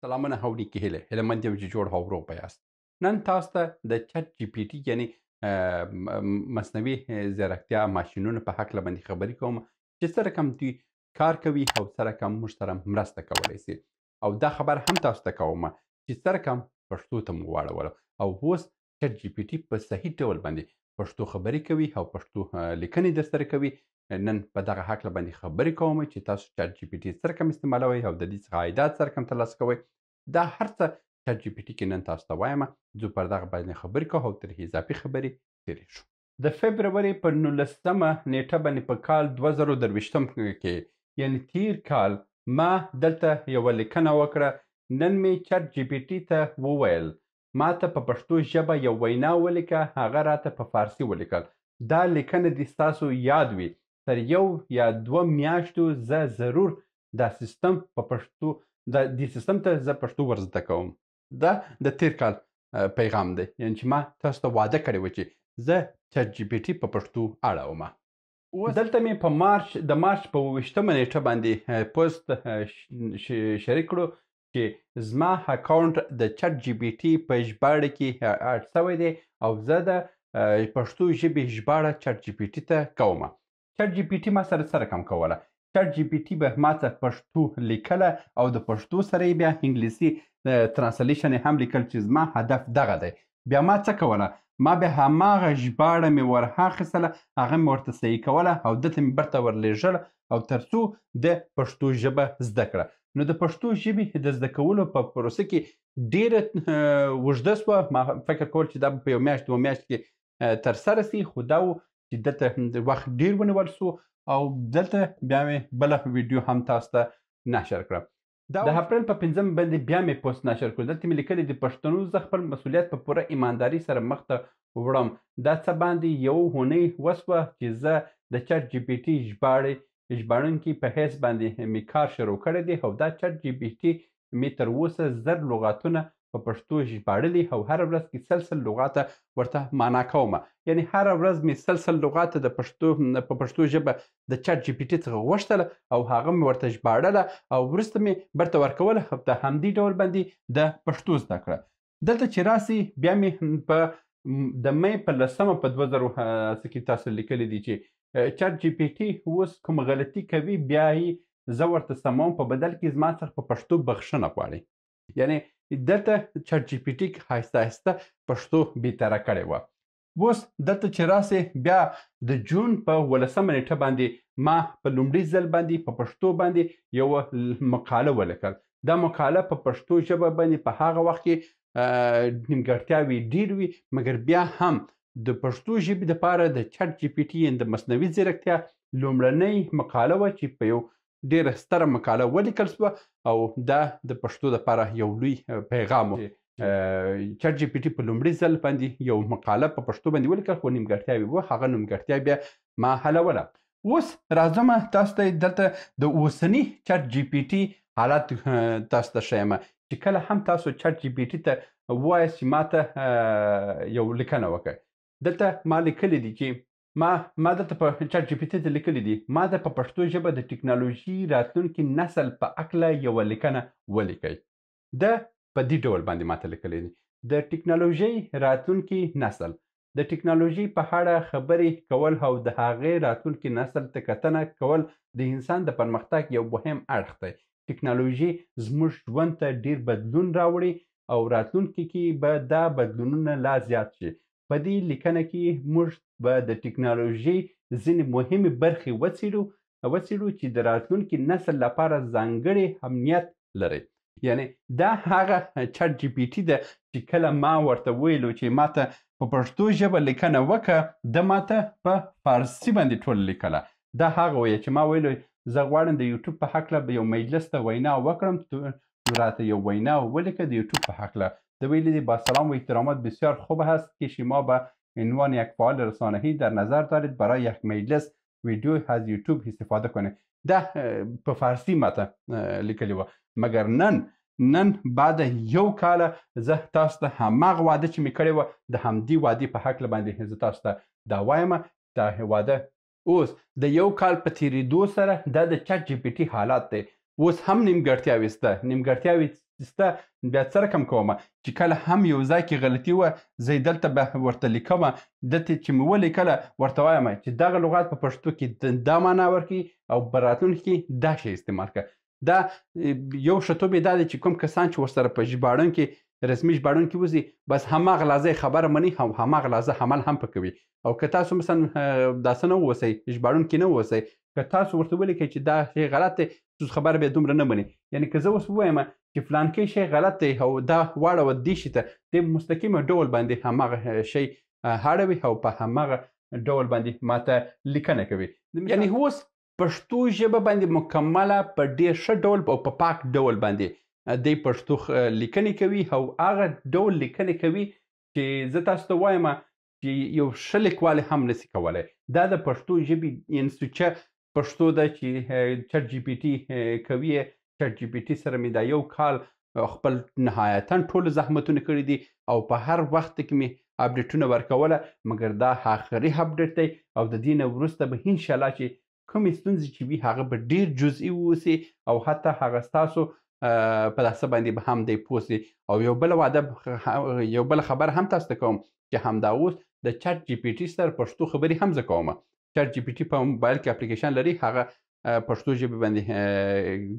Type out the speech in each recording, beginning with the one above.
سلامونه او نیکې هیلې، هیله مند یم چې جوړ او روغ به یاست. نن تاسو ته د چټ جي پي ټي یعنی مصنوعي ځیرکتیا ماشینونو په هکله باندې خبرې کوم چې څه رقم دوی کار کوي او څه رقم موږ سره مرسته کولی سي، او دا خبر هم تاسو ته کوم چې څه رقم پښتو ته مو واړولو او اوس چټ جي پي ټي په صحیح ډول باندې پښتو خبرې کوي او پښتو لیکنې درسره کوي. نن په دغه هکله باندې خبرې کوم چې تاسو چټ جي پي ټي څه رقم استعمالوئ او د دې څخه عایدات څه رقم ترلاسه کوئ. دا هر څه چټ جي پي ټي کې نن تاسو ته وایم. ځو پر دغه باندې خبرې کوو او تر اضافي خبرې تېرې شو. د فبروري په 19 نیټه باندې په کال 2023 کې یعنی تیر کال ما دلته یوه لیکنه وکړه. نن مې چټ جي پي ټي ته وویل ما ته په پښتو ژبه یو وینا ولیکه، هغه راته په فارسي ولیکل. دا لیکنه دې ستاسو یاد وي، تر 1 یا 2 میاشتو زه ضرور دا سیستم په پښتو دې سیستم ته زه پښتو ور زده کوم. دا د تیر کال پیغام دی، یعنی چې ما تاسو ته وعده کړې وه چې زه چټ جي پي ټي په پښتو اړوم. اوس دلته مې په د مارچ په 28 نیټه باندې پوسټ شریک کړو چې زما اکاونټ د چټ جي پي ټي په ژباړه کې اډ سوی دی او زه د پښتو ژبې ژباړه چټ جي پي ټي ته کوم. چټ جي پي ټي ما سره څه رقم کوله؟ چټ جي پي ټي به ما ته پښتو لیکله او د پښتو سره یې بیا انګلیسي ترانسلیشن یې هم لیکل چې زما هدف دغه دی. بیا ما څه کوله؟ ما بیا هماغه ژباړه مې ور اخیستله، هغه مې ورته صحیح کوله او ده ته مې بیرته ورلېږله او تر څو د پښتو ژبه زده کړه. نو د پښتو ژبې د زده کولو په پروسه کې ډېره اوږده سوه. ما فکر کول چې دا به په 1 میاشت 2 میاشت کې ترسره سي، خو دا و چې دلته وخت ډېر ونیول سو او دلته بیا مې بله ویډیو هم تاسو ته نشر کړه. د اپریل په 5 باندې بیا مې پوسټ نشر کړ. دلته مې لیکلي د پښتنو زه خپل مسولیت په پوره ایمانداري سره مخته وړم. دا څه باندې 1 اونۍ وسوه چې زه د چټ جي پي ټي ژباړونکي په حیث باندې مې کار شروع کړی دی او دا چټ جي پي ټي مې تر اوسه 1000 لغاتونه په پښتو ژباړلي او هره ورځ کې 100 لغاته ورته معنا کوم. یعنی هره ورځ مې 100 لغاته د پښتو په پښتو ژبه د چټ جي پي ټي څخه غوښتله او هغه مې ورته ژباړله او وروسته مې بیرته ورکوله. د همدې ډول باندې د پښتو زده کړه. دلته چې راسي بیا مې په د مې په 10 په 2000 څه کې تاسو لیکلي دي چې چټ جي پي ټي اوس کوم غلطي کوي بیا یې زه ورته سموم، په بدل کې زما څخه په پښتو بخښنه غواړي. یعنی دلته چټ جي پي ټي آهسته آهسته پښتو بېتره کړې وه. اوس دلته چې راسې بیا د جون په 18 نیټه باندې ما په لومړي ځل باندې په پښتو باندې یوه مقاله ولیکل. دا مقاله په پښتو ژبه باندې په هغه وخت کې نیمګړتیاوې ډېر وي، مګر بیا هم د پښتو ژبې دپاره د چټ جي پي ټي د مصنوعي ځیرکتیا لومړنۍ مقاله وه چې په یو ډېره ستره مقاله ولیکل سوه او دا د پښتو دپاره یو لوی پیغام و. چټ جي پي ټي په لومړي ځل باندې یو مقاله په پښتو باندې ولیکل، خو نیمګړتیاوې وه، هغه نیمګړتیا بیا ما حلوله. اوس راځم تاسو ته دلته د اوسني چټ جي پي ټي حالت تاسو ته ښیم چې کله هم تاسو چټ جي پي ټي ته ووایاست چې ما ته یو لیکنه وکړئ. دلته ما لیکلي دي چې ما دلته په چټ جي پي ټي ته لیکلي دي ما د په پښتو ژبه د ټکنالوژي راتلونکي نسل په هکله یوه لیکنه ولیکئ. ده په دې ډول باندې ما ته لیکلي دي د ټکنالوژۍ راتلونکي نسل، د ټکنالوژي په اړه خبرې کول او د هغې راتلونکي نسل ته کتنه کول د انسان د پرمختګ یو مهم اړخ دی. ټکنالوژي زموږ ژوند ته ډیر بدلون راوړي او راتلونکي کې به دا بدلونونه لا زیات شي. په دې لیکنه کې موږ به د ټکنالوژي ځینې مهمې برخې وڅېړو چې د راتلونکي نسل لپاره ځانګړی اهمیت لري. یعنی دا هغه چټ جي پي ټي ده چې کله ما ورته ویلو چې ما ته په پښتو ژبه لیکنه وکړه، ده ما ته په فارسي باندې ټول لیکله. دا هغه ویه چې ما ویلو زه غواړم د یوټیوب په هکله به یو مجلس ته وینا وکړم، نو راته یو وینا ولیکه د یوټیوب په هکله. ده ویلي دي با سلام و احترامات بسیار خوب هست که شما به عنوان یک فعال رسانه‌ای در نظر دارید برای یک مجلس ویدیو از یوتیوب استفاده کنید. ده په فارسی ماته لیکلی وه، مګر نن بعد 1 کاله زه تاسو ته هماغه وعده چې مې کړې وه د همدې وعدې په هکله باندې زه تاسو ته دا وایم. دا وعده اوس د 1 کال په تېرېدو سره دا د چټ جي پي ټي حالات دی. اوس هم نیمګړتیاوې شته، نیمګړتیاوې شته. بیا څه رقم کوم چې کله هم یو ځای کې غلطي وه، زه یې دلته به ورته لیکم. دلته چې مې ولیکله ورته وایم چې دغه لغات په پښتو کې دا معنا ورکوي او په راتلونکي کې دا شی استعمال کړه. دا یو ښه توب یې دا دی چې کوم کسان چې ورسره په ژباړن کې رسمي ژباړن کې وځي، بس هماغه لحظه یې خبره مني او هماغه لحظه عمل هم په کوي. او که تاسو مثلا داسې نه واوسئ، ژباړونکي نه واوسئ، که تاسو ورته ولیکئ چې دا شی غلط دی، ستاسو خبره بیا دومره نه مني. یعنې که زه اوس ووایم چې فلانکی شی غلط دی او دا واړوه دې شي ته، دې مستقیم ډول باندې هماغه شی اړوي او په هماغه ډول باندې ماته لیکنه کوي. یعنې اوس پښتو ژبه باندې مکمله په ډېر ښه ډول او په پاک ډول باندې دی پښتو لیکنې کوي او هغه ډول لیکنې کوي چې زه تاسو ته وایم چې یو ښه لیکوال هم نسي کولی. دا د پښتو ژبې یعنې سوچه پښتو ده چې چټ جي پي ټي کوي. چټ جي پي ټي سره مې دا یو کال خپل نهایتاً ټول زحمتونه کړي دي او په هر وخت کې مې اپډیټونه ورکوله، مګر دا آخري اپډیټ دی او د دې نه وروسته به انشاءالله چې کومې ستونزې چې وي هغه به ډېر جزئي واوسي او حتی هغه ستاسو په داسې باندې به هم دی پوه سي. او یو بل وعده، یو بل خبر هم تاسو ته کوم چې همدا اوس د چټ جي پي ټي سره پښتو خبرې هم زه کوم. چټ جي پي ټي په موبایل کې اپلیکیشن لري، هغه پښتو ژبې باندې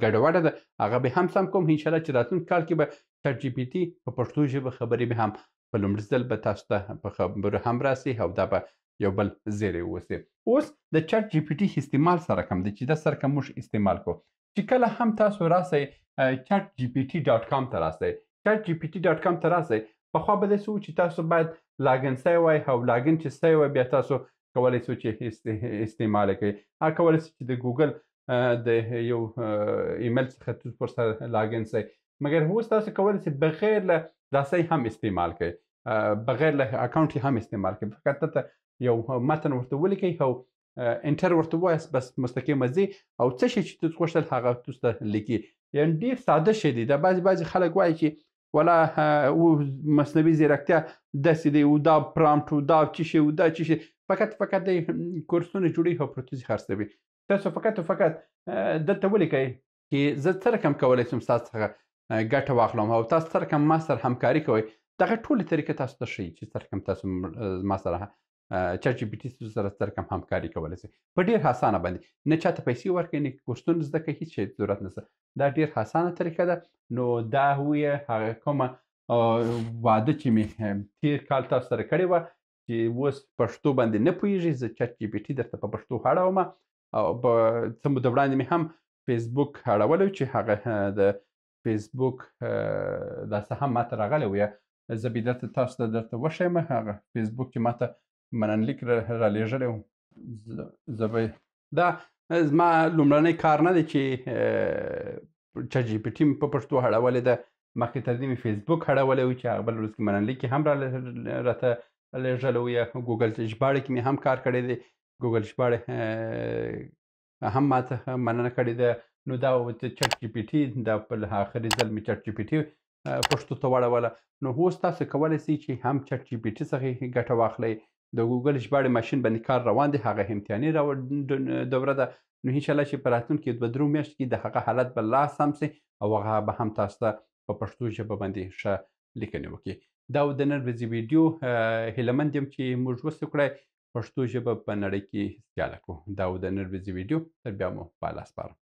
ګډوډه ده، هغه به هم سم کوم انشاءالله چې راتلونکي کال کې به چټ جي پي ټي په پښتو ژبه خبرې به هم په لومړي ځل به تاسو ته په خبرو هم راسي او دا به یو بل زیری واوسي. اوس د چټ جي پي ټي استعمال سره کوم دی چې دا سره کوم موږ استعمال کوو. چې کله هم تاسو راسئ چټ جي پي ټي ډاټ کام ته راسئ، چټ جي پي ټي ډاټ کام ته راسئ، پخوا به داسې وو چې تاسو باید لاګین سوی وای او لاګین چې سوی وای بیا تاسو کولی سو چې استعمال یې کړئ. هغه کولی سو چې د ګوګل د یو ایمیل څخه تاسو ورسره لاګین سئ، مګر اوس تاسو کولی سئ بغیر له داسې هم استعمال کړئ، بغیر له اکاونټ یې هم استعمال کړئ. فقط دلته یو متن ورته ولیکئ او انټر ورته ووایاست، بس مستقیم ځي او څه شی چې تاسو غوښتل هغه تاسو ته لیکي. یعنې ډېر ساده شی دی. دا بعضې بعضې خلک وایي چې ولا مصنوعي ځیرکتیا داسې دی او دا پرامپټ او دا چی شی او دا چی شی، فقط فقط د کورسونه جوړوي او پر تاسو خرڅوي. تاسو فقط او فقط دلته ولیکئ چې زه څه رقم کولی شم ستاسو څخه ګټه واخلم او تاسو څه رقم ما سره همکاري کوئ. دغه ټولې طریقې تاسو ته ښیي چې څه رقم تاسو ما سره چټ جي پي ټي سره څه رقم همکاري کولی شئ په ډېر اسانه باندې. نه چاته پیسې ورکوي، نه کورسونه زده کوي، هیڅ شی ضرورت نشته. دا ډېر اسانه طریقه ده. نو دا ویه هغه کومه وعده چې مې تېر کال تاسو سره کړې وه چې اوس پښتو باندې نه پوهېږي، زه چټ جي پي ټي درته په پښتو اړوم. او په څه موده وړاندې مې هم فیسبوک اړولی چې هغه د فیسبوک دا څه هم ماته راغلی ویه، زه به درته تاسو ته درته وښیم هغه فیسبوک چې ماته مننلیک رالیږلی و. زه به دا زما لومړنی کار نه دی چې چټ جي پي ټي مې په پښتو اړولې ده. مخکې تر دې مې فیسبوک اړولی و چې هغه بل ورځ کې مننلیک یې هم راته لېږلی و. یا ګوګل ژباړې کې مې هم کار کړی دی، ګوګل ژباړې هم ماته مننه کړې ده. نو دا و چې چټ جي پي ټي دا په آخري ځل مې چټ جي پي ټي پښتو ته واړوله. نو اوس تاسو کولی شئ چې هم چټ جي پي ټي څخه ګټه واخلئ. د ګوګل ژباړې ماشین باندې کار روان دی، هغه امتحاني دوره ده. نو انشاءالله چې په راتلونکي دوه درو میاشتو کې د هغه حالت به لا سم سي او هغه به هم تاسو ته په پښتو ژبه باندې ښه لیکنې وکړي. دا و د نن ورځې ویډیو. هیله مند یم چې موږ وسو کړی پښتو ژبه په نړۍ کې سیاله کړو. دا و د نن ورځې ویډیو. تر بیا مو په الله سپارم.